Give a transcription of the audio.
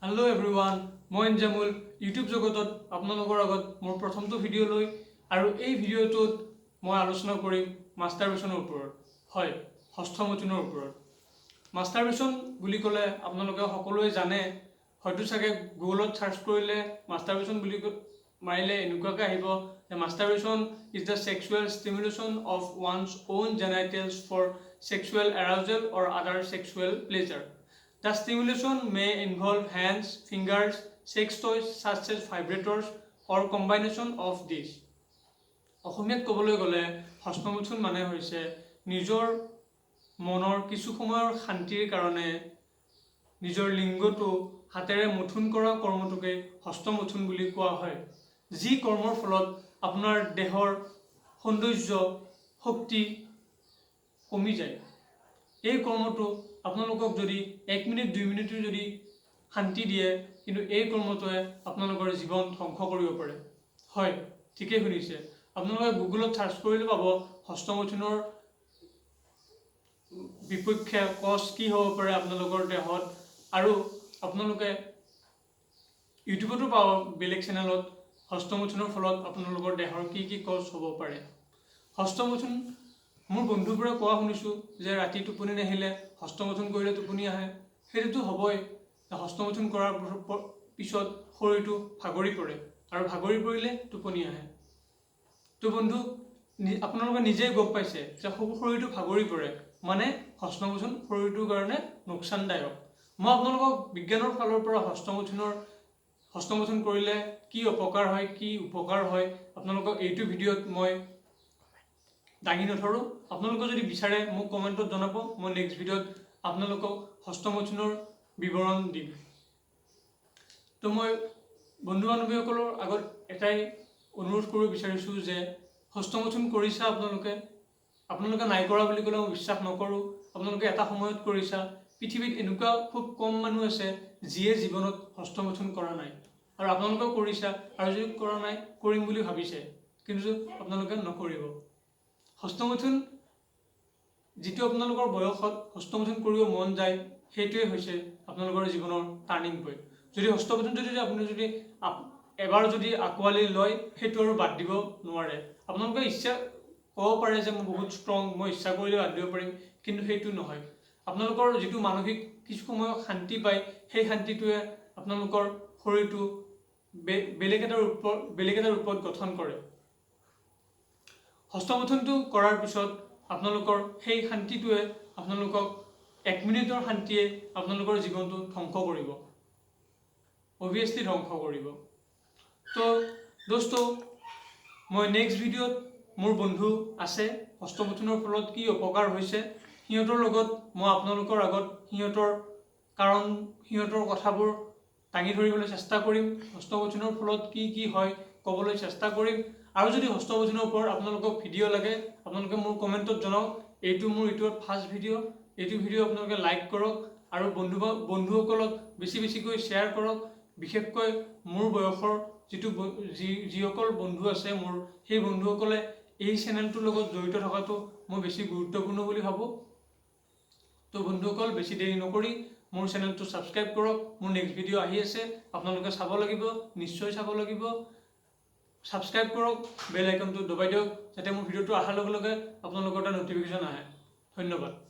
Hello' everyone, মই Inzamul. YouTube জগতত আপোনালোকৰ আগত মোৰ প্ৰথমটো ভিডিঅ' লৈ আৰু এই ভিডিঅ'টোত মই আলোচনা কৰিম মাষ্টাৰবেশ্যনৰ ওপৰত, হয়, হস্তমৈথুনৰ ওপৰত। মাষ্টাৰবেশ্যন বুলি ক'লে আপোনালোকে সকলোৱে জানে হয়তো চাগে। গুগলত চাৰ্চ কৰিলে, মাষ্টাৰবেশ্যন বুলি মাৰিলে এনেকুৱাকৈ আহিব যে "Masturbation is the sexual stimulation of one's own genitals for sexual arousal or other sexual pleasure. The stimulation may involve hands, fingers, sex toys such as vibrators or combination of these." অসমীয়াত ক'বলৈ গ'লে হস্তমৈথুন মানে হৈছে নিজৰ মনৰ কিছু সময়ৰ শান্তিৰ কাৰণে নিজৰ লিংগটো হাতেৰে মথুন কৰা কৰ্মটোকে হস্তমৈথুন বুলি কোৱা হয়, যি কৰ্মৰ ফলত আপোনাৰ দেহৰ সৌন্দৰ্য, শক্তি কমি যায়। এই কৰ্মটো আপোনালোকক যদি এক মিনিট, 2 মিনিটো যদি শান্তি দিয়ে, কিন্তু এই কৰ্মটোৱে আপোনালোকৰ জীৱন ধ্বংস কৰিব পাৰে। হয়, ঠিকেই শুনিছে আপোনালোকে। গুগলত চাৰ্চ কৰিলে পাব হস্তমৈথুনৰ বিপক্ষে কজ কি হ'ব পাৰে আপোনালোকৰ দেহত আৰু আপোনালোকে ইউটিউবতো পাব বেলেগ চেনেলত হস্তমৈথুনৰ ফলত আপোনালোকৰ দেহৰ কি কি কজ হ'ব পাৰে। হস্তমৈথুন, মোৰ বন্ধুবোৰে কোৱা শুনিছোঁ যে ৰাতি টোপনি নাহিলে হস্তমৈথুন কৰিলে টোপনি আহে। সেইটোতো হ'বই। হস্তমৈথুন কৰাৰ পিছত শৰীৰটো ভাগৰি পৰে আৰু ভাগৰি পৰিলে টোপনি আহে। তো বন্ধু, আপোনালোকে নিজেই গম পাইছে যে শৰীৰটো ভাগৰি পৰে মানে হস্তমৈথুন শৰীৰটোৰ কাৰণে লোকচানদায়ক। মই আপোনালোকক বিজ্ঞানৰ ফালৰ পৰা হস্তমৈথুন কৰিলে কি অপকাৰ হয়, কি উপকাৰ হয়, আপোনালোকক এইটো ভিডিঅ'ত মই দাঙি নধৰোঁ। আপোনালোকে যদি বিচাৰে মোক কমেণ্টত জনাব, মই নেক্সট ভিডিঅ'ত আপোনালোকক হস্তমৈথুনৰ বিৱৰণ দিম। তো মই বন্ধু বান্ধৱীসকলৰ আগত এটাই অনুৰোধ কৰিব বিচাৰিছোঁ যে হস্তমৈথুন কৰিছা আপোনালোকে। আপোনালোকে নাই কৰা বুলি ক'লে মই বিশ্বাস নকৰোঁ। আপোনালোকে এটা সময়ত কৰিছা। পৃথিৱীত এনেকুৱা খুব কম মানুহ আছে যিয়ে জীৱনত হস্তমৈথুন কৰা নাই। আৰু আপোনালোকেও কৰিছা আৰু যদি কৰা নাই, কৰিম বুলি ভাবিছে, কিন্তু আপোনালোকে নকৰিব। হস্তমৈথুন যিটো আপোনালোকৰ বয়সত হস্তমৈথুন কৰিব মন যায়, সেইটোৱে হৈছে আপোনালোকৰ জীৱনৰ টাৰ্ণিং পইণ্ট। যদি হস্তমৈথুন যদি আপুনি যদি এবাৰ যদি আঁকোৱালি লয়, সেইটো আৰু বাদ দিব নোৱাৰে। আপোনালোকে ইচ্ছা ক'ব পাৰে যে মই বহুত ষ্ট্ৰং, মই ইচ্ছা কৰিলে বাদ দিব পাৰিম, কিন্তু সেইটো নহয়। আপোনালোকৰ যিটো মানসিক কিছু সময় শান্তি পায়, সেই শান্তিটোৱে আপোনালোকৰ শৰীৰটো বেলেগ এটা ৰূপত গঠন কৰে। হস্তমৈথুনটো কৰাৰ পিছত আপোনালোকৰ সেই শান্তিটোৱে আপোনালোকক, এক মিনিটৰ শান্তিয়ে আপোনালোকৰ জীৱনটো ধ্বংস কৰিব, অভিয়াছলি ধ্বংস কৰিব। তো দোস্ত, মই নেক্সট ভিডিঅ'ত মোৰ বন্ধু আছে, হস্তমৈথুনৰ ফলত কি অপকাৰ হৈছে, সিহঁতৰ লগত মই আপোনালোকৰ আগত সিহঁতৰ কাৰণ, সিহঁতৰ কথাবোৰ দাঙি ধৰিবলৈ চেষ্টা কৰিম। হস্তমৈথুনৰ ফলত কি কি হয় ক'বলৈ চেষ্টা কৰিম। আৰু যদি হস্তমৈথুনৰ ওপৰত আপোনালোকক ভিডিঅ' লাগে, আপোনালোকে মোৰ কমেণ্টত জনাওক। এইটো মোৰ ইউটিউবত ফাৰ্ষ্ট ভিডিঅ'। এইটো ভিডিঅ' আপোনালোকে লাইক কৰক আৰু বন্ধুসকলক বেছি বেছিকৈ শ্বেয়াৰ কৰক। বিশেষকৈ মোৰ বয়সৰ যিটো ব- যি যিসকল বন্ধু আছে মোৰ, সেই বন্ধুসকলে এই চেনেলটোৰ লগত জড়িত থকাটো মই বেছি গুৰুত্বপূৰ্ণ বুলি ভাবোঁ। তো বন্ধুসকল, বেছি দেৰি নকৰি মোৰ চেনেলটো ছাবস্ক্ৰাইব কৰক। মোৰ নেক্সট ভিডিঅ' আহি আছে, আপোনালোকে চাব লাগিব, নিশ্চয় চাব লাগিব। ছাবস্ক্ৰাইব কৰক, বেল আইকনটো দবাই দিয়ক, যাতে মোৰ ভিডিঅ'টো অহাৰ লগে লগে আপোনালোকৰ এটা ন'টিফিকেশ্যন আহে। ধন্যবাদ।